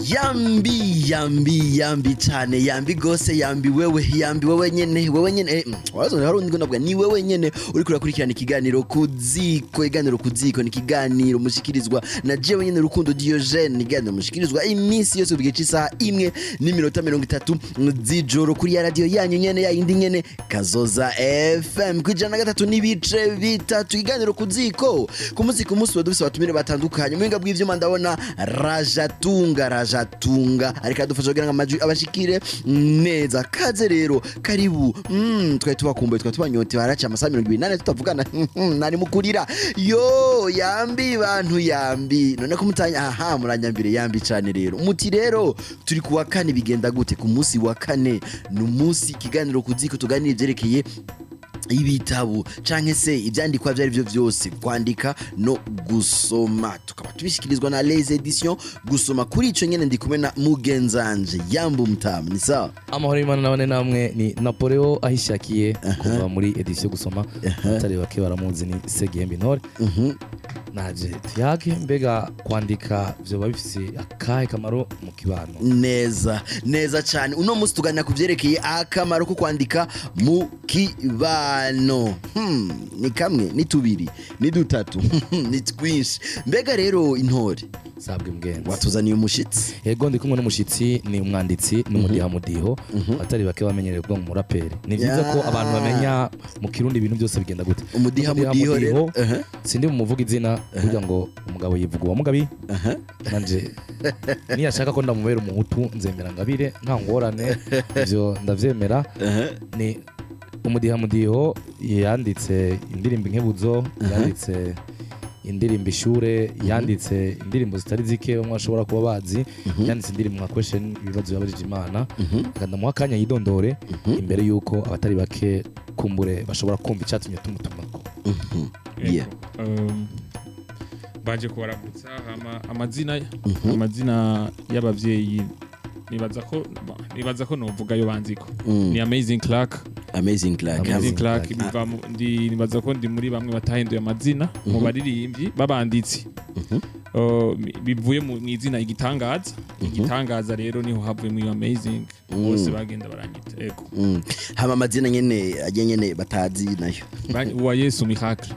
Yambi, yambi, yambi cyane, yambi gose, yambi wewe, yambi wewe nyene, wewe nyene, wazo hari undi ndavuga ni wewe nyene uriko urakurikirana ikiganiro ku ziko. Ikiganiro ku ziko ni ikiganiro mushikirizwa na jewe nyene Rukundo Diogene, ikiganiro mushikirizwa iminsi yose ku gihe c'isaha 1:30 z'ijoro kuri ya radio yanyu nyene, ya yindi nyene, Kazoza FM ku 103.3. Ikiganiro ku ziko ku munsi ku munsi dufise abatumire batandukanye. Muhinga bw'ivyuma ndabona Rajatunga, Rajatunga ariko adufasha kugira ngo amajwi abashikire neza. Kaze rero, karibu. Twari tubakumbuye, twari tubanyotewe, haraciye amasaha 24 tutavugana. Nari mukurira yo yambi bantu yambi, none ko mutanya aha muranyambire yambi cane. Rero muti rero turi kuwa kane, bigenda gute? Ku munsi wa kane ni umunsi ikiganiro ku ziko tuganira ivyerekeye ibitabo canke se ivyandikwa ivyo ari vyo vyose, kwandika no gusoma, tukaba tubishikirizwa na Les Editions Gusoma. Kuri ico nyene ndi kumwe na mugenzanje Yambu Mutamu, ni sawa? Amahoro y'Imana nabane namwe. Ni Napoleo Ahishakiye kuva muri Edition Gusoma, abatari bake baramuzi ni Segihembe Intore. Naje tuyage, mbega kwandika vyoba bifise akahe kamaro mu kibano? Neza neza cyane. Uno munsi tuganira ku vyerekeye akamaro ko kwandika mu kibano. Ni kamwe, ni tubiri, ni dutatu, ni twinshi. Mbega rero Intore, Sabwe mugenzi. watuzaniye umushitsi. Yego, ndi kumwe n'umushitsi, ni umwanditsi, ni umudihamudiho, atari bake bamenyereye kuvuga ngo umuraperi. Ni vyiza ko abantu bamenya mu Kirundi ibintu byose bigenda gute. Umudihamudiho rero. Sindi bumuvuga izina kugira ngo umugabo yivuga uwa mugabi. Nanje niyashaka ko ndamubera umuhutu nzemera ngabire, nta ngorane, ivyo ndavyemera. Ni umudihamudiho, yanditse indirimbo Inkebuzo, yanditse indirimbo Ishure, yanditse indirimbo zitari zike bamwe bashobora kuba bazi, yanditse indirimbo nka Question, ibibazo yabajije Imana. Reka ndamuha akanya yidondore imbere y'uko abatari bake kumbure bashobora kumva icyatumye tumutumako. Yeah. Baje kubaramutsa. Hama amazina y'abavyeyi nibaza ko novuga yo banziko ni Amazing Clark. Amazing Clark. Amazing Amazing Clark. Clark. Biva ndi nibaza ko ndi muri bamwe batahinduye amazina mu baririmbyi babanditsi. Bivuye mu izina Igitangaza. Igitangaza rero niho havuye mu Amazing, bose bagenda baranyita, ego. Hama amazina nyene ajya nyene batazi nayo? Uwa Yesu Miracle.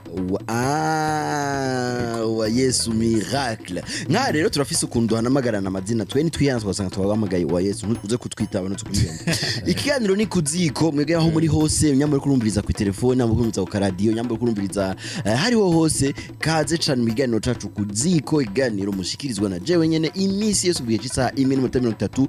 Wa Yesu Miracle. Nka rero turafise ukuntu duhanamagarana amazina, twe nitwihana tugasanga twabahamagaye wa Yesu, uze kutwitaba no tukubwira. Ikiganiro ni kuziko, mwebwe aho muri hose, nyamara kurumviriza ku telefone, nyamara kurumviriza ku radio, nyamara kurumviriza hariho hose, kaze cane mu kiganiro cacu ku ziko, ikiganiro mushikirizwa na jewe nyene iminsi yose ku gihe c'isaha 1:30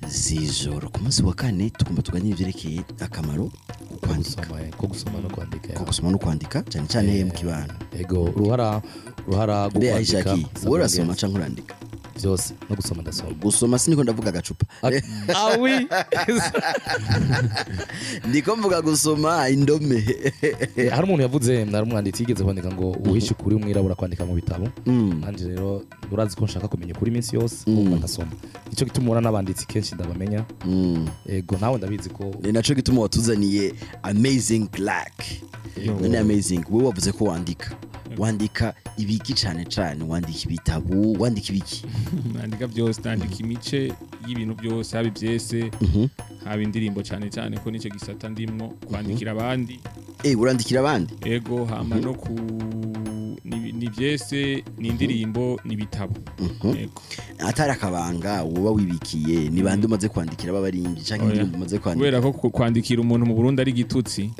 z'ijoro ku munsi wa kane. Tugomba tuganira ivyerekeye akamaro ko kwandika. Gusoma, ko gusoma no kwandika. Ko gusoma no kwandika cyane cyane mu kibano. Ego, uruhara rwo Mbe kwandika. Aishaki, Sabwe wowe urasoma mugenzi. canke urandika? Byose, no gusoma ndasoma. Gusoma siniko ndavuga agacupa. Ah oui. Ndiko mvuga gusoma indome. Hari umuntu yavuze, hari umwanditsi yigeze kwandika ngo uhishe ukuri umwirabura kwandika mu bitabo. Nanje rero urazi ko nshaka kumenya ukuri iminsi yose, kumva ndasoma, nicyo gituma ubona n'abanditsi kenshi ndabamenya. Ego, nawe ndabizi ko Ni naco gituma watuzaniye Amazing Clark. None Amazing, wowe wavuze ko wandika, wandika ibiki cane cane? Wandika ibitabo, wandika ibiki? Nandika byose, nandika imice y'ibintu byose, haba ivyese, haba indirimbo, cyane cyane ko nicyo gisata ndimwo, kwandikira abandi. Urandikira abandi? Ego, hama no ku ni vyese, ni indirimbo, ni ibitabo, ego. Atari akabanga woba wibikiye, ni bande umaze kwandikira b'abaririmbyi canke Oya. indirimbo umaze kwandika? Kubera ko kwandikira umuntu mu Burundi ari igitutsi,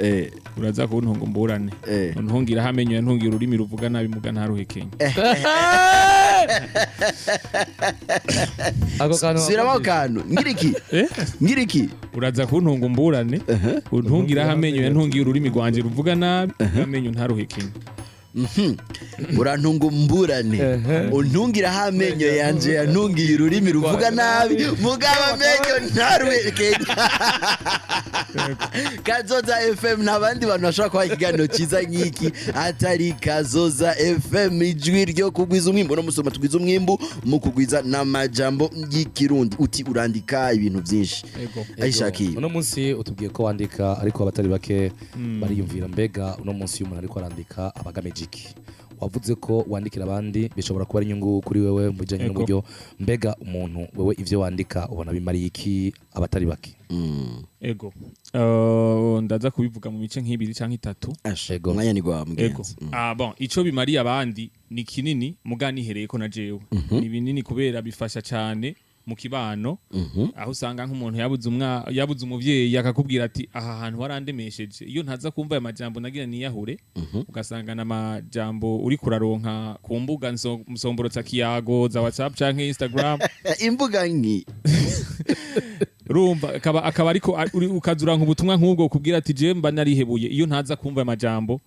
uraza kuntunga umburane. Untungira amenyo, yantungira ururimi ruvuga nabi muga ntaruhekenye. Ako kantu. Subiramo ako kantu, ngiriki? Eh? Ngiriki? Uraza kuntunga umburane, untungira amenyo, yantungiye ururimi rwanje ruvuga nabi, amenyo ntaruhekenye. Urantunga umburane, untungiraho amenyo yanje, yantungiye ururimi ruvuga nabi, mugabo amenyo ntarwekenya. Kazoza FM, nta bandi bantu bashobora kubaha ikiganiro cyiza nk'iki atari Kazoza FM, ijwi ryo kugwiza umwimbu. No musoma tugwiza umwimbu mu kugwiza n'amajambo y'ikirundi. Uti urandika ibintu byinshi. Ego. Ayishakiye. Uno munsi utubwiye ko wandika, ariko abatari bake bariyumvira: mbega uno munsi iyo umuntu ariko arandika aba agamije iki? Wavuze ko wandikira abandi, bishobora kuba ari inyungu kuri wewe mu bijyanye n'uburyo. Mbega umuntu wewe ivyo wandika ubona bimariye iki abatari bake? Ego. Ndaza kubivuga mu mice nk'ibiri canke itatu. Asha, Ego. umwanya ni gwa Ego. mugenzi. Ah bon, ico bimariye abandi ni kinini, muga nihereye ko na jewe. Ni binini kubera bifasha cyane mu kibano, aho usanga nk'umuntu yabuze umwa yabuze umuvyeyi, akakubwira ati: "Aha hantu warandemesheje, iyo ntaza kumva aya majambo nagira niyahure." Ugasanga n'amajambo uri kuraronka ku mbuga nsomborotsa kiyago za WhatsApp canke Instagram. Imbuga nki? Urumva akaba ariko ukazuranka ubutumwa nk'ubwo kubwira ati: "Je mba narihebuye, iyo ntaza kumva aya majambo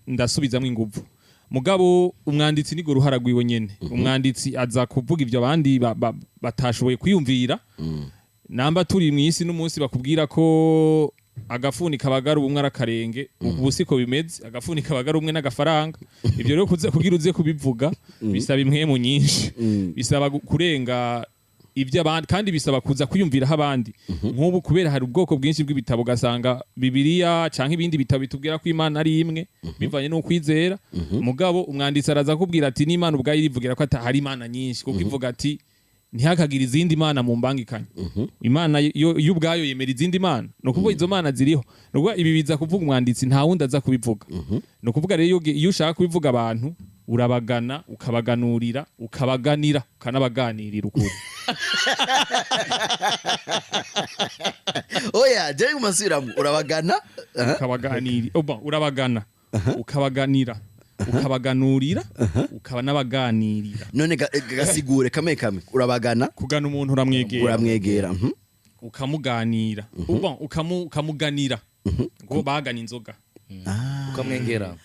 ndasubizamwo inguvu." Mugabo umwanditsi nigo ruhara rwiwe nyene. Umwanditsi aza kuvuga ibyo abandi batashoboye kwiyumvira. Namba turi mu isi n'umunsi bakubwira ko agafuni kabagara ubumwe ari akarenge, ubu siko bimeze. Agafuni kabagara ubumwe n'agafaranga. Ibyo rero kuza kugira uze kubivuga bisaba impwemu nyinshi, bisaba kurenga ibyo abandi, kandi bisaba kuza kwiyumviraho abandi. Nk'ubu kubera hari ubwoko bwinshi bw'ibitabo, ugasanga Bibiliya canke ibindi bitabo bitubwira ko Imana ari imwe bivanye n'ukwizera. Mugabo umwanditsi araza kubwira ati n'Imana ubwayo irivugira ko hari imana nyinshi, kuko ivuga ati: "Ntihakagire izindi mana mu mbangikanye." Imana yo ubwayo yemera izindi mana, ni ukuvuga izo mana ziriho. Ni ukuvuga ibi biza kuvuga umwanditsi, nta wundi aza kubivuga. Ni ukuvuga rero iyo ushaka kubivuga abantu, urabagana, ukabaganurira, ukabaganira, ukanabaganirira ukuri. Oya, jewe nguma urabagana. Aha. Ukabaganira, oba urabagana, ukabaganira, ukabaganurira, ukaba n'abaganirira. None gasigure kamwe kamwe. Urabagana? Kugana umuntu, uramwegera. Uramwegera. Ukamuganira, uba ukamuganira, ngo bagana inzoga. Ukamwengera.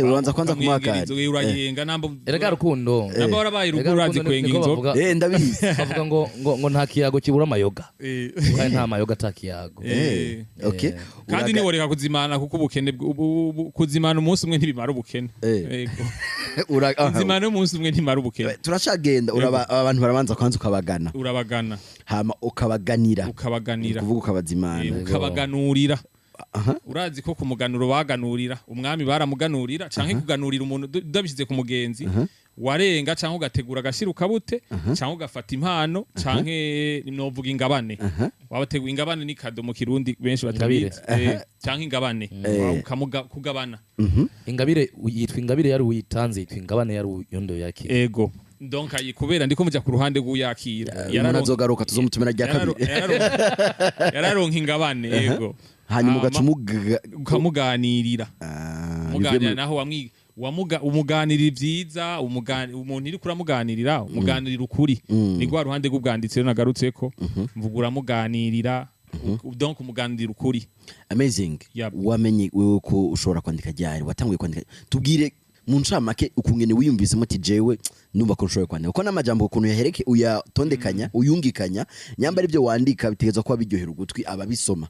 Urabanza kwanza ukamwengera kumuha inzoga, urayenga namba. Erega rukundo. Namba warabaye Erega ruguru urazi rukundo kwenga niko inzoga. Ndabizi. Bavuga ngo nta kiyago kibura amayoga, kandi nta mayoga ata kiyago. Okay. Kandi ntiworeka kuzimana, kuko ubukene kuzimana umunsi umwe ntibimara ubukene. Yego. Kuzimana umunsi umwe ntimara ubukene. Turacagenda. Abantu barabanza kwanza ukabagana. Urabagana. Hama ukabaganira. Ukabaganira. Kuvuga ukabazimana. Ukabaganurira. Urazi ko ku muganuro baganurira umwami, baramuganurira, canke kuganurira umuntu udabishyize ku mugenzi, warenga canke ugategura agashira ukabute, canke ugafata impano, canke novuga ingabane. Wabateguye ingabane, ni cadeau mu Kirundi benshi Ingabire. batabizi. Canke ingabane. Kugabana. Ingabire yitwa ingabire yari uyitanze, yitwa ingabane yari uyondo yakira. Ego, donc ayi kubera ndiko muja ku ruhande rw'uyakira. Umuntu azogaruka tuzomutumira rya kabiri. Yararonka ingabane, ego. Hanyuma ugaca ukamuganirira. Ah, Muganira naho umuganirira ibyiza, umuntu iri kuramuganirira, umuganirira ukuri. Ni rwa ruhande rw'ubwanditsi rero nagarutseko mvuga: uramuganirira, donc umuganirira ukuri. Amazing. Yep. Wamenye wewe ko ushobora kwandika ryari? Watanguye kwandika? Tubwire mu ncamake ukungene wiyumvisemo ati: "Jewe ndumva ko nshoboye kwandika," kuko n'amajambo ukuntu yahereke, uyatondekanya, uyungikanya, nyambara ibyo wandika bitegerezwa kuba biryohera ugutwi ababisoma,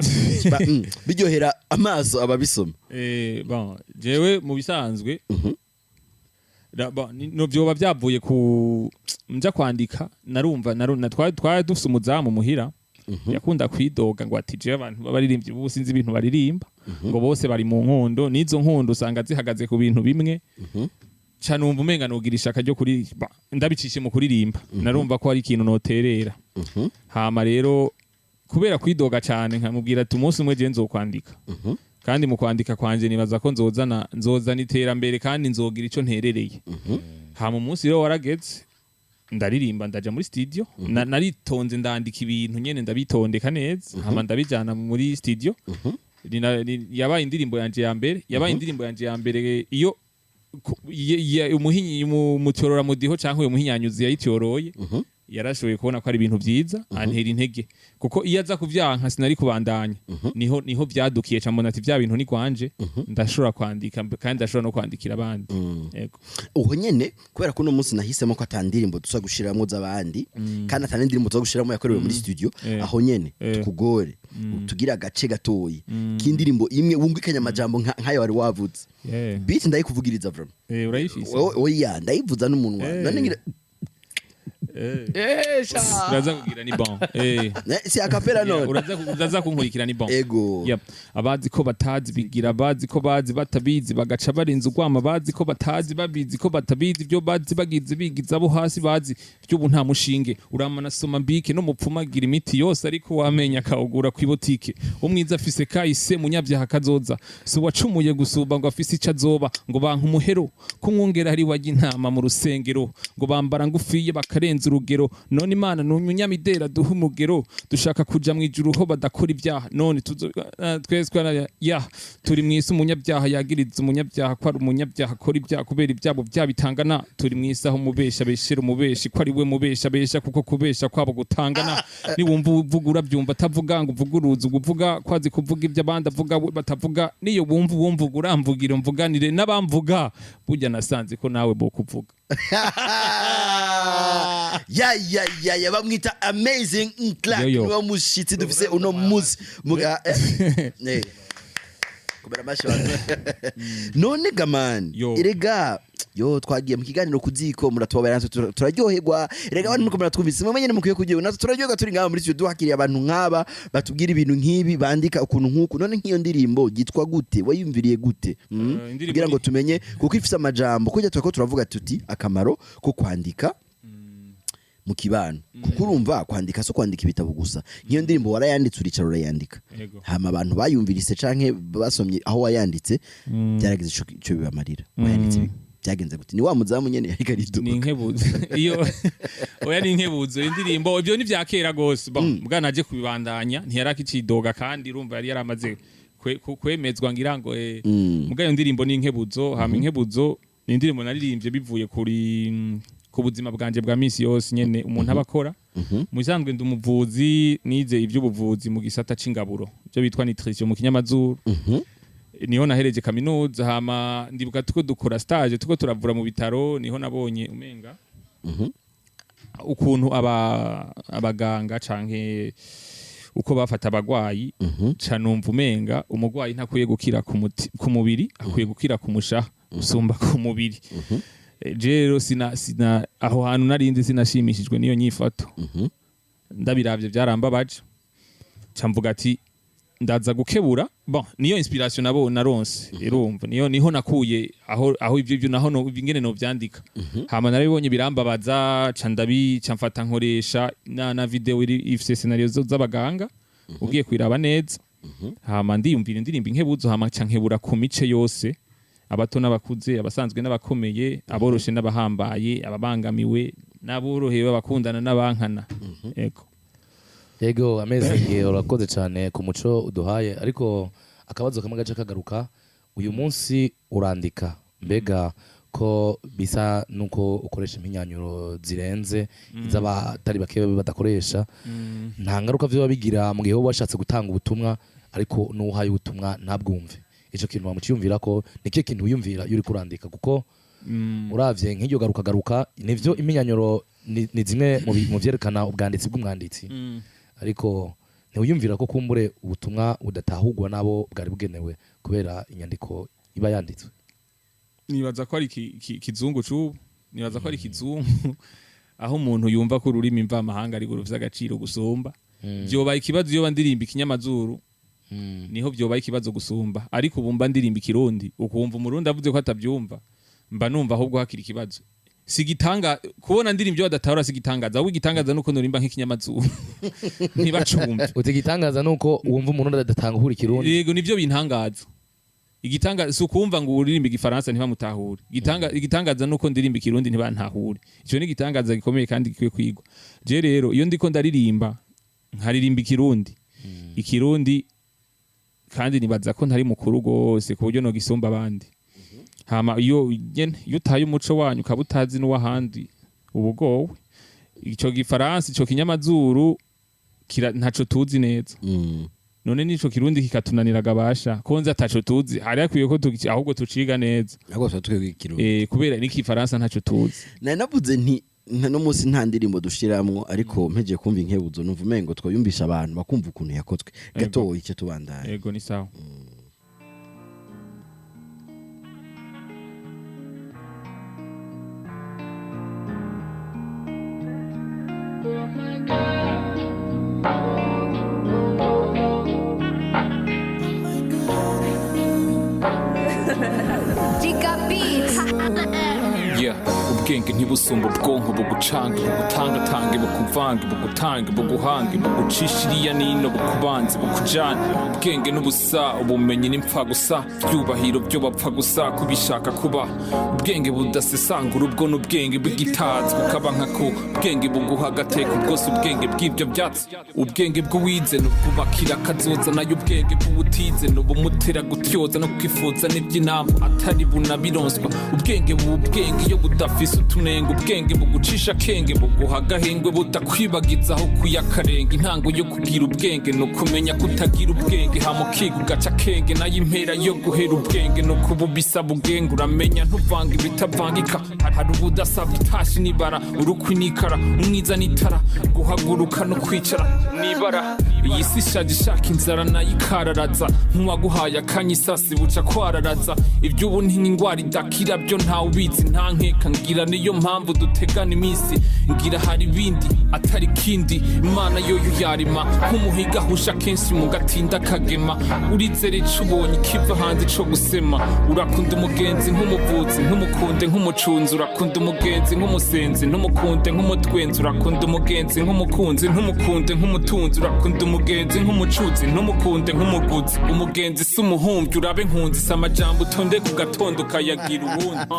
biryohera amaso ababisoma. Bon, jewe mu bisanzwe bon, no vyoba byavuye ku nja kwandika. Narumva twari dufise umuzamu muhira yakunda kwidoga ngo ati: "Jewe abantu b'abaririmbyi ubu sinzi ibintu baririmba, ngo bose bari mu nkundo, n'izo nkundo usanga zihagaze ku bintu bimwe." Ca numva umenga nogira ishaka ryo kuri ndabicishe mu kuririmba. Narumva ko hari ikintu noterera. Hama rero kubera kwidoga cyane, nkamubwira ati: "Umunsi umwe je nzokwandika, kandi mu kwandika kwanje nibaza ko nzozana iterambere kandi nzogira ico nterereye." Hama umunsi rero warageze, ndaririmba, ndaja muri studio. Naritonze, ndandika ibintu nyene, ndabitondeka neza, hama ndabijana muri studio. Yabaye indirimbo yanje ya mbere, yabaye indirimbo yanje ya mbere iyo umuhinyi mutyorora mudiho canke uyo muhinyanyuzi yayityoroye. Yarashoboye kubona ko ari ibintu vyiza, antera intege, kuko iyo aza kuvyanka sinari kubandanya. Niho vyadukiye, ca mbona ati vya bintu ni kwanje, ndashobora kwandika kandi ndashobora no kwandikira abandi. Yego. Uho nyene, kubera ko uno munsi nahisemo ko ata ndirimbo dusa gushiramwo z'abandi, kandi ata n'indirimbo tuza gushiramo yakorewe muri studio, aho nyene tukugore tugira agace gatoyi k'indirimbo imwe wumvikanye amajambo nk'ayo wari wavuze. Beat ndayikuvugiriza vraiment. Urayifise? Oya, ndayivuza n'umunwa. None ngira Uraza kugira ni bon. Si acapella none. Uraza kunkurikira, ni bon. Ego. Yep. Abazi ko batazi bigira bazi ko bazi batabizi, bagaca barenza urwama, bazi ko batazi babizi ko batabizi ibyo bazi, bagize bigiza abo hasi bazi by'ubu nta mushinge uramana soma mbike no mupfumagira imiti yose, ariko wamenya akawugura ku ibotike. Umwiza afise kahise, munyabyaha kazoza, si uwacumuye gusumba ngo afise ico azoba, ngo banka umuhero kumwongera hari wajya intama mu rusengero, ngo bambara ngufiye bakarenza urugero. None Imana ni umunyamidera duha umugero, dushaka kuja mu ijuru ho badakora ibyaha. None twese ya turi mu isi, umunyabyaha yagiriza umunyabyaha ko ari umunyabyaha, akora ibyaha kubera ibyabo byabitangana. Turi mu isi aho umubesha abeshera umubeshi ko ari we mubesha abesha, kuko kubesha kwabo gutangana. Niwumva uvuga urabyumva atavuga ngo uvuguruza uvuga ko azi kuvuga ibyo abandi avuga we batavuga. Niyo wumva uwumvuga uramvugira mvuganire n'abamvuga, burya nasanze ko nawe bokuvuga. Ya ya ya ya, bamwita Amazing Clark. Yo, yo. Niwe mushitsi dufise uno munsi. Muga komera amashi abantu. None gamani, Yo. erega yo twagiye mu kiganiro ku ziko, muratubabara natwe turaryoherwa. Erega abantu muriko muratwumvise, mwe nyene mukwiye kuryoherwa, natwe turaryoherwa turi ngaha muri studio duhakiriye abantu nk'aba batubwira ibintu nk'ibi, bandika ukuntu nk'uku. None nk'iyo ndirimbo yitwa gute? Wayumviriye gute? Indirimbo Kugira ngo tumenye, kuko ifise amajambo kujya turako turavuga tuti akamaro ko kwandika mu kibano, kuko urumva kwandika so kwandika ibitabo gusa. Nk'iyo ndirimbo warayanditse, uricara urayandika, Yego. hama abantu bayumvirise canke basomye aho wayanditse, byaragize ico bibamarira. Wayanditse byagenze gute? Ni wa muzamu nyene yariko Ni aridoga? inkebuzo iyo. Oya, ni inkebuzo indirimbo, ibyo ni vya kera gose. Bon, bwa naje kubibandanya, ntiyari akicidoga, kandi urumva yari yaramaze kwemezwa ngira ngo muga iyo ndirimbo ni inkebuzo. Hama inkebuzo ni indirimbo naririmbye bivuye kuri ku buzima bwanje bwa misi yose nyene umuntu aba akora. Mu bisanzwe ndi umuvuzi, nize ivy'ubuvuzi mu gisata c'ingaburo, ibyo bitwa nutrition mu kinyamazuru. Niho nahereje kaminuza. Hama ndibuka tuko dukora stage, tuko turavura mu bitaro, niho nabonye umenga ukuntu abaganga canke uko bafata abagwayi, ca numva umenga umugwayi ntakwiye gukira ku mubiri, akwiye gukira ku mushaha usumba ku mubiri. Je rero sina aho hantu narindi sinashimishijwe n'iyo nyifato. Ndabiravye byarambabaje, ca mvuga ati ndaza gukebura. Bon, niyo inspiration nabo naronse, irumva niyo niho nakuye aho ivyo naho no ingene no vyandika. Hama narabibonye birambabaza, ca ndabi ca mfata nkoresha na video iri ifise scenario z'abaganga ugiye kwiraba neza. Hama ndiyumvira indirimbo inkebuzo, hama ca nkebura ku mice yose: abato n'abakuze, abasanzwe n'abakomeye, aboroshe n'abahambaye, ababangamiwe n'aborohewe, abakundana n'abankana. Yego. Yego, Amazing, urakoze cyane ku muco uduhaye, ariko akabazo kamwe gace kagaruka: uyu munsi urandika, mbega ko bisa nuko ukoresha impinyanyuro zirenze iz'abatari bake badakoresha, nta ngaruka vyoba bigira mu gihe wowe washatse gutanga ubutumwa ariko n'uhaye ubutumwa ntabwumve? Ico kintu wamuciyumvira ko ni kihe kintu wiyumvira iyo uriko urandika? Kuko uravye nk'iryo garuka garuka, nivyo impinyanyuro ni zimwe mu vyerekana ubwanditsi bw'umwanditsi, ariko ntiwiyumvira ko kumbure ubutumwa budatahurwa n'abo bwari bugenewe kubera inyandiko iba yanditswe? Nibaza ko ari ikizungu c'ubu, nibaza ko ari ikizungu aho umuntu yumva ko ururimi mvamahanga ari rufise agaciro gusumba. Vyobaye ikibazo iyo ndirimba ikinyamazuru, niho vyobaye ikibazo gusumba, ariko ubu mba ndirimba ikirundi, ukumva umurundi avuze ko atavyumva, mba numva ahubwo hakiri ikibazo. Si gitanga kubona ndirimba ibyo badatahura, si gitangaza. Ahubwo igitangaza nuko norimba nk'ikinyamazuru ntibacumve. Uti igitangaza nuko wumva umuntu adatahura ikirundi? Yego, nivyo bintangaza. Igitanga si ukumva ngo uririmba igifaransa ntibamutahure. Igitangaza nuko ndirimba ikirundi ntibantahure. Ico ni igitangaza gikomeye kandi gikwiye kwigwa. Je rero iyo ndiko ndaririmba, nkaririmba ikirundi, kandi nibaza ko ntari mukuru gose ku buryo nogisumba abandi. Hama iyo nyene iyo utaye umuco wanyu ukaba utazi n'uwahandi, uba ugowe. Ico gifaransa, ico kinyamazuru ntaco tuzi neza. None nico kirundi kikatunanira gabasha konze ataco tuzi, hari hakwiye ko ahubwo tuciga neza. Ahubwo tuba twiga ikirundi. Kubera n'ikifaransa ntaco tuzi. Nari navuze nti no munsi nta ndirimbo dushiramwo, ariko mpejeje kumva inkebuzo numva umengo twoyumvisha abantu bakumva ukuntu yakozwe gatoya, icyo tubandanye. Ego, ni sawa. Giga Beats. Yeah, ubwenge ntibusumba ubwonko, bugucange, bugutangatange, bukuvange, bugutange, buguhange, bugucisha iriya nino, bukubanze, bukujane. Ubwenge n'ubusa, ubumenyi n'impfa gusa, byubahiro byo bapfa gusa kubishaka kuba. Ubwenge budasesangura ubwo n'ubwenge bw'igitazi, bukaba nkako ubwenge buguha agateka bwose, ubwenge bw'ibyo byatsi. Ubwenge bw'uwize n'ubwubakira akazoza, nayo ubwenge bw'ubutize n'ubumutera gutyoza no kwifuza n'iby'inama atari bunabironswa. Ubwenge buba ubwenge iyo budafise utunenge, ubwenge bugucisha akenge, buguha agahengwe, budakwibagiza aho kuyakarenga. Intango yo kugira ubwenge ni ukumenya kutagira ubwenge, hama ukiga ugaca akenge. Nayo impera yo guhera ubwenge ni ukububisaba ubwenge, uramenya ntuvanga ibitavangika. Hari ubudasabwa itashi n'ibara, urukwi n'ikara, umwiza n'itara, guhaguruka no kwicara n'ibara. Iyi si ishaje ishaka inzara nayo ikararaza, nk'uwaguhaye akanya isasi buca kwararaza. Iby'ubu ni nk'indwara idakira, byo ntawe ubizi nta nkeka ngira, niyo mpamvu dutegana iminsi ngira hari ibindi atari kindi. Imana yoyo yarima nk'umuhiga ahusha kenshi mu gatinda kagema, urizera ico ubonye ikiva hanze ico gusema. Urakunda umugenzi nk'umuvuzi, ntumukunde nk'umucunzi. Urakunda umugenzi nk'umusenzi, ntumukunde nk'umutwenzi. Urakunda umugenzi nk'umukunzi, ntumukunde nk'umutunzi. Urakunda umugenzi nk'umucuzi, ntumukunde nk'umuguzi. Umugenzi si umuhumbyi, urabe nkunzi, si amajambo utonde ku gatondo ukayagira uwundi.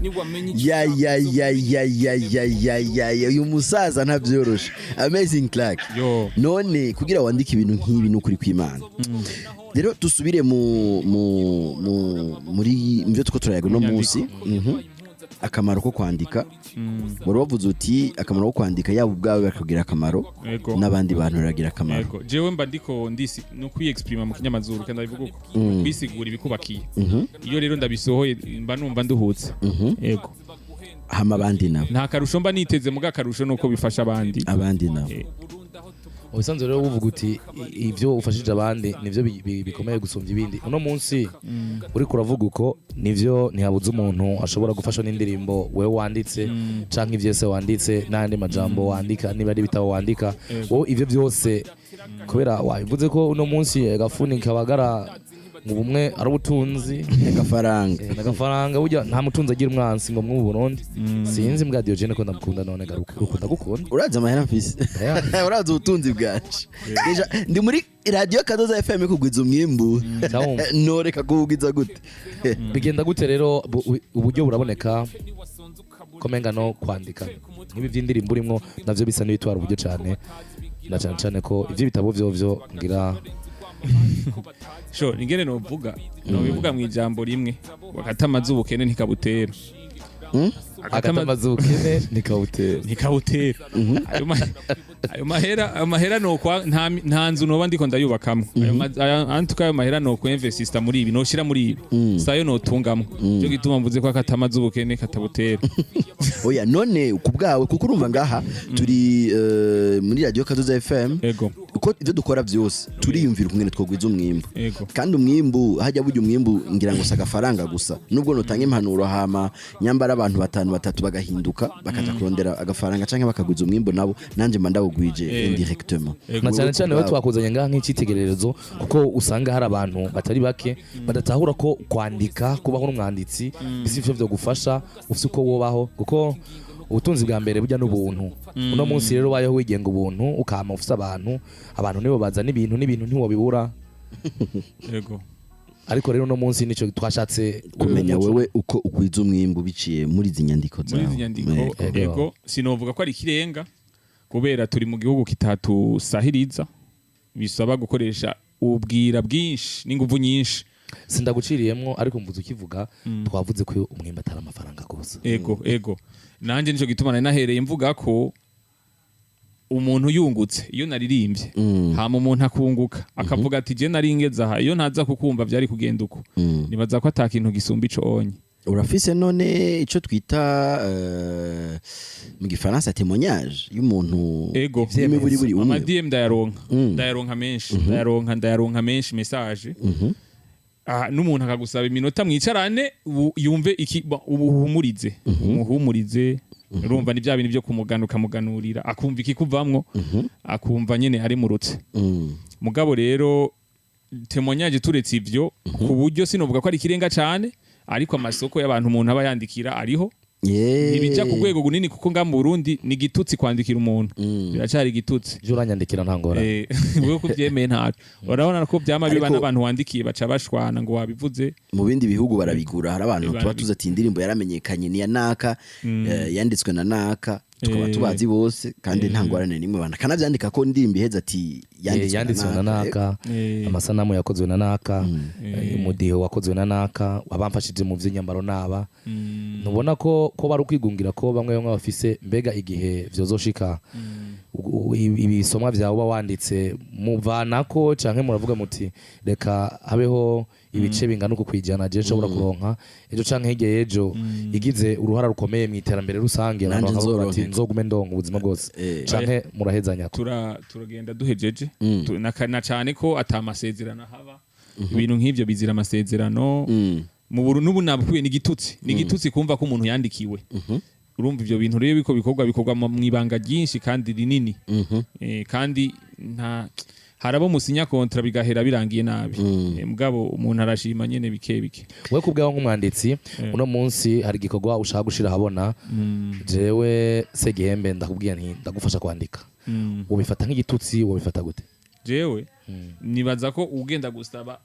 Niwamenya ico Ya ya ya ya ya ya ya ya ya, uyu musaza ntabyoroshe, Amazing Clark. Yo. None kugira wandike ibintu nk'ibi n'ukuri kw'Imana, rero dusubire mu mu mu muri muvyo tuko turayaga uno munsi. Akamaro ko kwandika, wari wavuze uti akamaro ko kwandika yaba ubwawe bakagira akamaro, n'abandi bantu baragira akamaro. Ego, jewe mba ndiko ndisi no kwiyexprima mu kinyamazuru kandi ndabivuga uko kwisigura ibikubakiye. Iyo rero ndabisohoye mba numva nduhutse. Ego. Hama abandi nabo? Nta karusho mba niteze, muga akarusho nuko bifasha abandi. Abandi nabo? Ubusanzwe rero uvuga uti ivyo ufashije abandi nivyo bikomeye gusumbya ibindi. Uno munsi uriko uravuga uko nivyo, ntihabuze umuntu ashobora gufashwa n'indirimbo wewe wanditse, canke ivyese wanditse n'ayandi majambo wandika, niba ari ibitabo wandika wowe, ivyo byose kubera wabivuze ko uno munsi agafuni kabagara mu bumwe ari ubutunzi. Agafaranga. Agafaranga burya nta mutunzi agira umwansi ngo mu Burundi. Sinzi mbwa Diogene ko ndamukunda, none garuka ukunda gukunda. Urazi amahera mfise, urazi ubutunzi bwanje. Deja ndi muri radio Kadoza FM kugwiza umwimbu. Ndawumva. Noreka kuwugwiza gute? Bigenda gute rero? Uburyo buraboneka komenga no kwandika nk'ibi by'indirimbo urimo navyo bisa n'ibitwara uburyo cane, na cane cane ko ivy'ibitabo vyovyo ngira. Sho ingene novuga, nobivuga mu ijambo rimwe: wakatamaze ubukene ntikabutera. Akatamaze ubukene ntikabutera. Ntikabutera. Ayo mahera nokwa nta nzu noba ndiko ndayubakamwo. Ayo antuka ayo mahera nokwa investista muri ibi, noshira muri ibi, sayo notungamwo. Cyo gituma mvuze ko akatamaze ubukene katabutera. Oya, none ku bwawe, kuko urumva ngaha turi muri radio Kadoza FM, uko ibyo dukora byose turiyumvira ukungene twogwiza umwimbu. Kandi umwimbu hajya burya umwimbu ngira ngo si agafaranga gusa, nubwo notanga impanuro hama nyambara abantu batanu batatu bagahinduka bakaja kurondera agafaranga canke bakagwiza umwimbu nabo, nanje mba ndawugwije indirectement. Na cyane cyane we twakuzanye ngaha nk'icyitegererezo, kuko usanga hari abantu batari bake badatahura ko kwandika, kubaho n'umwanditsi bisi ivyo vyogufasha ufise uko wobaho, kuko ubutunzi bwa mbere burya n'ubuntu. Uno munsi rero ubayeho wigenga ubuntu, ukama ufise abantu, abantu nibo bazana ibintu, n'ibintu ntiwobibura. Ariko rero uno munsi nico twashatse kumenya wewe uko ugwiza umwimbu biciye muri izi nyandiko Muri zawe. izi nyandiko. Ego, sinovuga ko ari ikirenga kubera turi mu gihugu kitatusahiriza, bisaba gukoresha ubwira bwinshi n'inguvu nyinshi. Sindaguciriyemwo, ariko mvuze ukivuga twavuze ko umwimbu atari amafaranga gusa. Ego, nanje nico gituma nari nahereye mvuga ko Umuntu yungutse iyo naririmbye, hama umuntu akunguka akavuga ati: "Je naringeze aha, iyo ntaza kukumva byari kugenda uko." Nibaza ko ata kintu gisumba ico onye. Urafise none ico twita mu gifaransa témoignage y'umuntu? Ego. Y'imiburiburi umwe. Ama DM ndayaronka, ndayaronka menshi, ndayaronka menshi message. Ah, n'umuntu akagusaba iminota mwicarane, yumve iki, ubuhumurize, umuhumurize. Urumva ni bya bintu byo kumugana, ukamuganurira, akumva ikikuvamwo, akumva nyene ari murutse. Mugabo rero témoignage, turetse ivyo, ku buryo sinovuga ko ari ikirenga cane, ariko amasoko y'abantu umuntu aba yandikira ariho. Ntibijya ku rwego runini, kuko nga mu Burundi ni igitutsi kwandikira umuntu, biracari igitutsi. Je uranyandikira, nta ngorane. Eh, wewe ko uvyemeye ntaco, urabona ko vyama biba Ariko- n'abantu wandikiye baca bashwana ngo wabivuze. Mu bindi bihugu barabigura. Hari abantu tuba Barabigura. tuzi ati indirimbo yaramenyekanye ni ya naka, yanditswe na naka, tukaba tubazi bose, kandi nta ngorane n'imwe, bakanavyandika ko indirimbo iheze ati yanditswe na naka, amasanamu yakozwe na naka, umudiho wakozwe na naka, abamfashije mu vy'inyambaro naba. Ntubona ko bari ukwigungira ko bamwe bamwe bafise? Mbega igihe vyozoshika ibisomwa vyawe uba wanditse muvanako, canke muravuga muti: "Reka habeho ibice bingana uku kwijana, je nshobora kuronka ejo canke hirya y'ejo igize uruhara rukomeye mu iterambere rusange," abantu Nanje bakavuga bati: nzoronke. "Nzogume ndonka ubuzima bwose," canke murahezanyako? Turagenda duhejeje. Na cane ko ata masezerano haba, ibintu nk'ivyo bizira amasezerano. Mu Burundi n'ubu nabwiye ni igitutsi kumva ko umuntu yandikiwe. Urumva ivyo bintu rero biko bikorwa mu ibanga ryinshi kandi rinini. Kandi nta harabo musinya contrat bigahera birangiye nabi. Mugabo umuntu arashima nyene bike bike. We ku bwawe nk'umwanditsi, uno munsi hari igikorwa ushaka gushira ahabona, jewe Segihembe ndakubwiye nti ndagufasha kwandika, wobifata nk'igitutsi? Wobifata gute? Jewe nibaza ko ugenda gusaba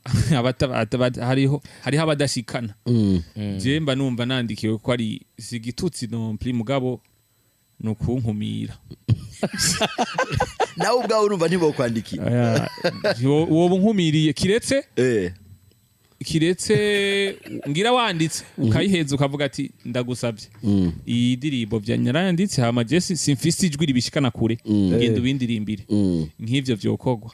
hariho abadashikana. Je mba numva nandikiwe ko ari si igitutsi non plus, mugabo ni ukunkumira. Nawe ubwawe urumva ntibokwandikiye? Aya, woba unkumiriye kiretse kiretse ngira wanditse ukayiheza ukavuga ati: "Ndagusabye iyi ndirimbo vya nyarayanditse, hama je simfise ijwi ribishikana kure, genda ubindirimbire." Nk'ivyo vyokorwa,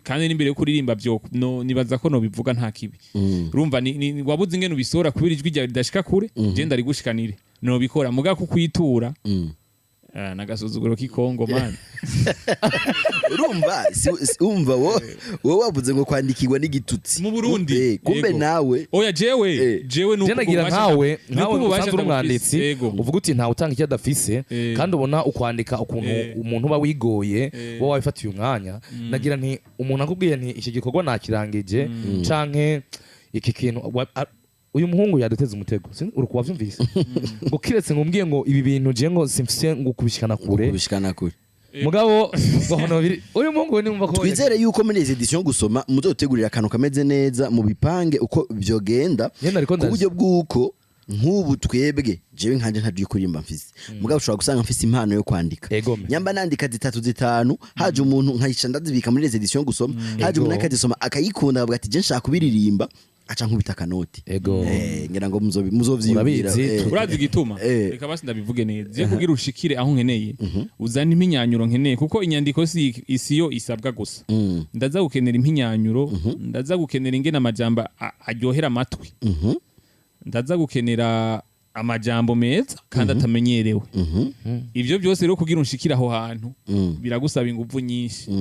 kandi n'imbere yo kuririmba vyo no, nibaza ko nobivuga nta kibi. Urumva wabuze ingene ubisora kubera ijwi ryawe ridashika kure, je ndarigushikanire, nobikora. Muga kukwitura, n'agasuzuguro k'ikongo man. Urumva umva wowe wavuze ngo kwandikirwa n'igitutsi Mu Burundi. Kumbe Yego. nawe Oya, jewe jewe nuko Je nagira ububasha- nkawe nuko nkawe ububasha usanzwe uri umwanditsi, ndabufise. Yego. uvuga uti ntawe utanga icyo adafise, kandi ubona ukwandika ukuntu umuntu uba wigoye, uba wabifatiye umwanya. Nagira nti umuntu akubwiye nti iki gikorwa nakirangije canke iki kintu uyu muhungu yaduteze umutego. Uri kuwavyumvise ngo kiretse ngo umbwiye ngo ibi bintu je ngo simfise ngo kubishikana kure. Kubishikana kure. Mugabo ngo hono biri uyu muhungu nimva ko Twizere yuko muri izi édition gusoma muzotegurira akantu kameze neza, mu bipange uko vyogenda, Nyene ariko ku ndazi. buryo bw'uko nk'ubu twebwe, jewe nkanje ntabyo kuririmba mfise, mugabo ushobora gusanga mfise impano yo kwandika. Egome. Nyamba nandika zitatu zitanu, haje umuntu nkayica ndazibika muri izi édition gusoma, haje umuntu akazisoma akayikunda, akavuga ati: "Je nshaka kubiririmba," aca nkubita akanoti. Ego. Ngira ngo muzovyiyumvira. Urabizi, Urazi igituma? Reka basi ndabivuge neza. Je kugira ushikire aho nkeneye, uzane impinyanyuro nkeneye, kuko inyandiko si isi yo isabwa gusa. Ndaza gukenera impinyanyuro, ndaza gukenera ingene amajambo aryohera amatwi, ndaza gukenera amajambo meza kandi atamenyerewe. Ivyo byose rero kugira unshikire aho hantu biragusaba inguvu nyinshi.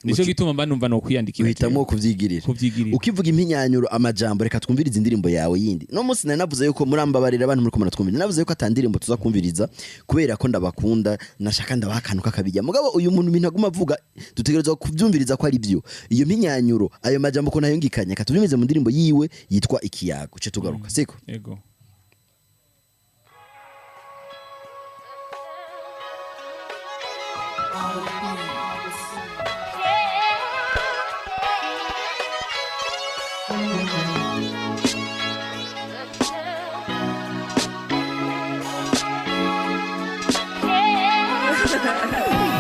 Nico gituma mba numva no kwiyandikira. Uhitamo kuvyigirira. Kuvyigirira. Ukivuga impinyanyuro, amajambo, reka twumvirize indirimbo yawe yindi. No munsi nari navuze yuko, murambabarira abantu muri muratwumviriza, navuze yuko ata ndirimbo tuza kumviriza kubera ko ndabakunda, nashaka ndabaha akantu k'akabijya. Mugabo uyu muntu ibintu aguma avuga dutegerezwa kuvyumviriza ko ari byo, iyo mpinyanyuro, ayo majambo ko ntayungikanye. Reka tuvyumvirize mu ndirimbo yiwe yitwa Ikiyago, ce tugaruka siko. Ego.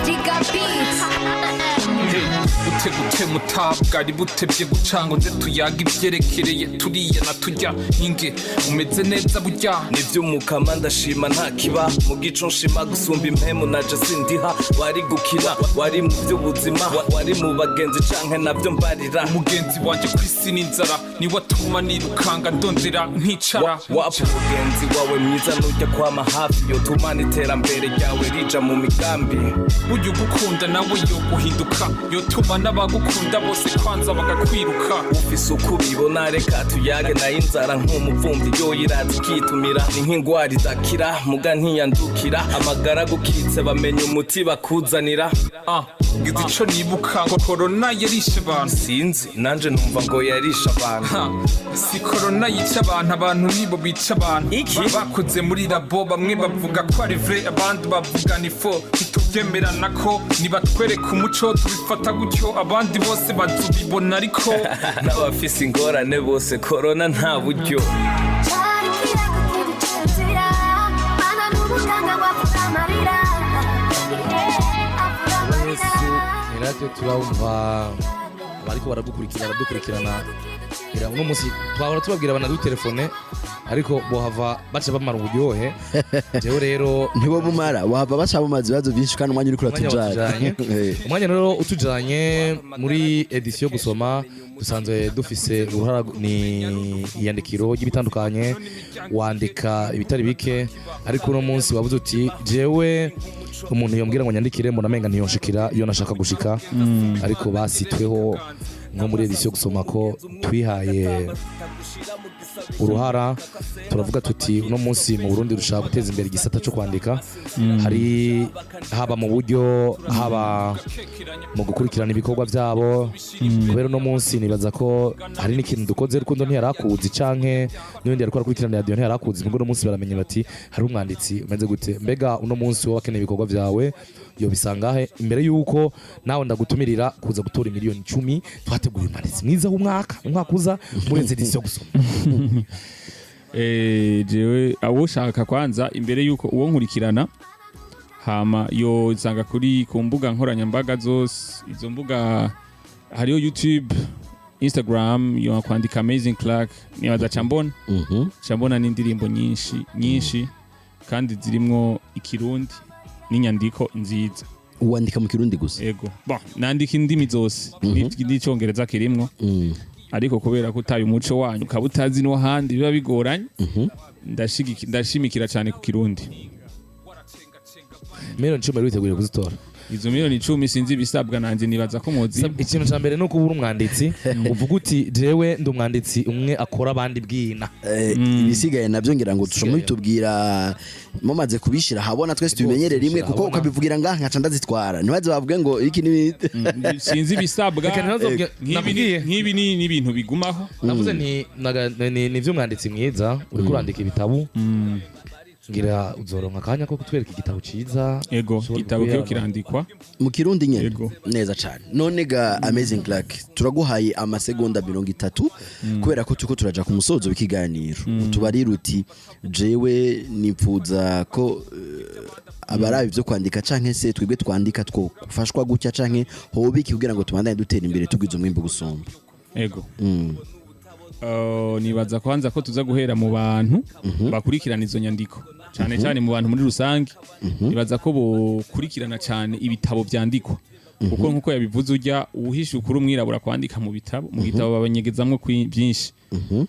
Diga Beats. Hey, Gute gute mutabwari butebye gucanga nze tuyaga ivyerekereye turiya na turya ninge umeze neza burya. Nivy'umukama ndashima, nta kiba mu gico nshima gusumba impemu naje sindiha. Wari gukira, wari mu by'ubuzima, wari mu bagenzi canke navyo mbarira. Umugenzi wanje kwisi n'inzara niwe atuma nirukanga ndondera nkicara. Wapa umugenzi wawe mwiza nujya kwama hafi yotuma n'iterambere ryawe rija mu migambi. Burya ugukunda nawe yo guhinduka yotuma n'abagukunda bose kwanza bagakwiruka. Ufise uko ubibona, reka tuyage nayo. Inzara nk'umuvumbi yo iraza ikitumira, ni nk'ingwara idakira muga ntiyandukira. Amagara gukitse bamenya umuti bakuzanira. Ah, ngize ico nibuka ngo korona yarishe abantu. Sinzi, nanje numva ngo yarishe abantu. Ha, si korona yica abantu, abantu nibo bica abantu. Iki? Bakoze muri labo, bamwe bavuga ko ari vrai, abandi bavuga ni faux. Ntitubyemerana ko nibatwereka umuco tubifata gutyo, abandi bose bazubibona ariko N'abafise ingorane bose korona nta buryo. Cyari ikirago kiducira, mana n'ubuganga bwafura amarira, afura amarira. Ni radiyo turabumva abariko baragukurikira, baradukurikirana. Uno munsi twahora tubabwira banadutelefone, ariko bohava baca bamara uburyohe. Jewe rero Ntibo bumara, wahava baca bumaze ibibazo byinshi kandi umwanya uriko umwanya uratujana. watujanye. Umwanya rero utujanye muri édition gusoma, dusanzwe dufise uruhara ni iyandikiro ry'ibitandukanye, wandika ibitari bike, ariko uno munsi wabuze uti jewe umuntu yombwira ngo nyandikire mbona ntiyonshikira iyo nashaka gushika. Ariko basitweho nko muri édition gusoma ko twihaye uruhara, turavuga tuti uno munsi mu Burundi dushaka guteza imbere igisata cyo kwandika, hari haba mu buryo, haba mu gukurikirana ibikorwa byabo, kubera uno munsi nibaza ko hari n'ikintu dukoze. Rukundo ntiyarakuzi canke n'undi yariko arakurikirana radio ntiyarakuzi, mbwo uno munsi baramenye bati hari umwanditsi umeze gute. Mbega uno munsi wowe akeneye ibikorwa byawe yobisanga he? Imbere yuko nawe ndagutumirira kuza gutora 10 miliyoni twateguye umwanditsi mwiza w'umwaka, umwaka uza muri édition gusoma. Jewe ushaka kwanza imbere yuko uwo nkurikirana hama yosanga kuri ku mbuga nkoranyambaga zose, izo mbuga hariho YouTube, Instagram, yo kwandika Amazing Clark nibaza cambona cambona n'indirimbo nyinshi nyinshi kandi zirimwo ikirundi n'inyandiko nziza. Wandika mu Kirundi gusa? Ego, bon, nandika indimi zose n'icongereza kirimwo, ariko kubera ko utaye umuco wanyu ukaba utazi no handi biba bigoranye, ndashimikira cyane ku Kirundi. 10 miliyoni witeguye kuzitora? Izo 10 miliyoni sinzi ibisabwa, nanjye nibaza ko muzi. Ikintu ca mbere ni uko uri umwanditsi uvuga uti jewe ndi umwanditsi umwe akora abandi bwina. Ibisigaye nabyo ngira ngo dushobora Ibisigaye. bitubwira mumaze kubishira habona, twese tubimenyere rimwe, kuko habona. Ukabivugira ngaha nkaca ndazitwara, ntibaze bavuge ngo iki ni Sinzi ibisabwa. Reka ntibazobwire- Nk'ibi nakubwiye. Nk'ibi ni ibintu bigumaho. Navuze nti ni ivy'umwanditsi mwiza uriko urandika ibitabo, ngira uzoronka akanya ko kutwereka igitabo ciza. Ego. Ushobora Igitabo kiyo kubwira. kirandikwa. Mu Kirundi nyene? Yego. Neza cane. None ga Amazing Clark, turaguhaye amasegonda 30 kubera ko turiko turaja ku musozo w'ikiganiro. Utubarira uti jewe nipfuza ko abarabi byo kwandika canke se twebwe twandika twofashwa gutya canke hoba iki kugira ngo tubandanye dutera imbere, tugwize umwimbu gusumba. Ego. Nibaza kwanza ko tuza guhera mu bantu bakurikirana izo nyandiko cyane cyane mu bantu muri rusange. Nibaza ko bokurikirana cyane ibitabo vyandikwa, kuko nkuko yabivuze ujya uhisha ukuri umwirabura kwandika mu bitabo, mu gitabo babanyegezamwo byinshi.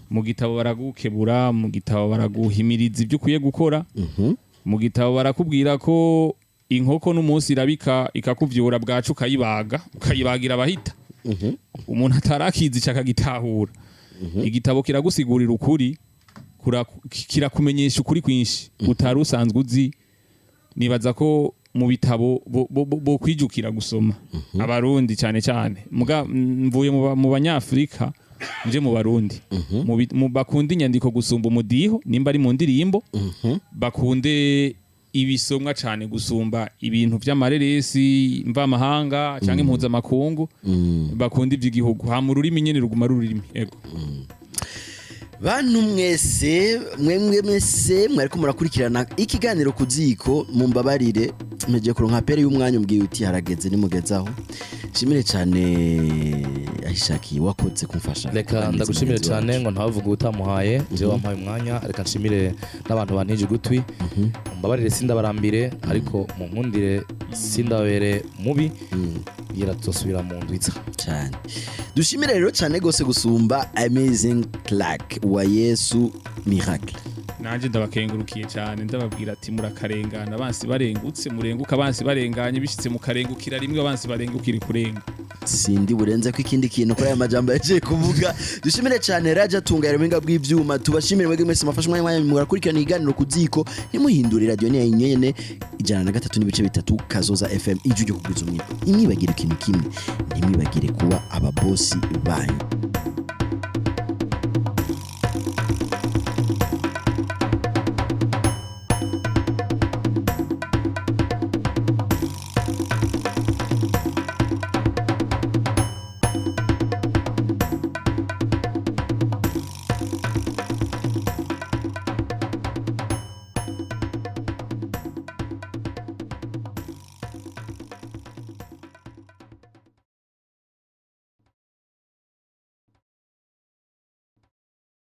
Mu gitabo baragukebura, mu gitabo baraguhimiriza ibyo ukwiye gukora, mu gitabo barakubwira ko inkoko n'umunsi irabika ikakuvyura bwacu ukayibaga, ukayibagira abahita umuntu atarakizi akagitahura. Igitabo kiragusigurira ukuri, kirakumenyesha ukuri kwinshi utari usanzwe uzi. Nibaza ko mu bitabo bo kwijukira gusoma abarundi cyane cyane, muga mvuye mu banyafrika nje mu Barundi. Mu bakunda inyandiko gusumba umudiho nimba ari mu ndirimbo, bakunde ibisomwa cyane gusumba ibintu vy'amareresi mvamahanga cyangwa impuzamakungu, bakunda ivy'igihugu. Hama ururimi nyene ruguma rurimi. Ego. Bantu mwese, mwemwe mwese mwariko murakurikirana ikiganiro ku ziko, mumbabarire mpejeje kuronka pere y'umwanya umbwiye uti harageze nimugezaho. Shimire cyane Ahishakiye, wakoze kumfasha Reka kuganiriza ndagushimire mugenzi cyane wacu. ngo ntabavuga utamuhaye, jewe wampaye umwanya. Reka nshimire n'abantu bantije ugutwi. Mumbabarire sindabarambire, ariko munkundire sindabere mubi. Ngira tuzosubira mu ndwitsa. Cyane. Dushimire rero cyane gose gusumba Amazing Clark wa Yesu Miracle. Nanjye ndabakengurukiye cyane, ndababwira ati murakarengana abansi barengutse, murenguka abansi barenganye, bishyitse mukarengukira rimwe, abansi barengukira kurenga. Sindi burenze ko ikindi kintu kuri aya majambo yagiye kuvuga. Dushimire cyane Raja Tunga ubuhinga bw'ivyuma. Tubashimire mwebwe mwese mafashe umwanya mwanya murakurikirana iganiro ku ziko. Ntimuhindure radio, ni nyene 103.3 Kazoza FM, ijwi ryo kugwiza umwimbu. Ntimwibagire ikintu kimwe, ntimwibagire kuba ababosi banyu.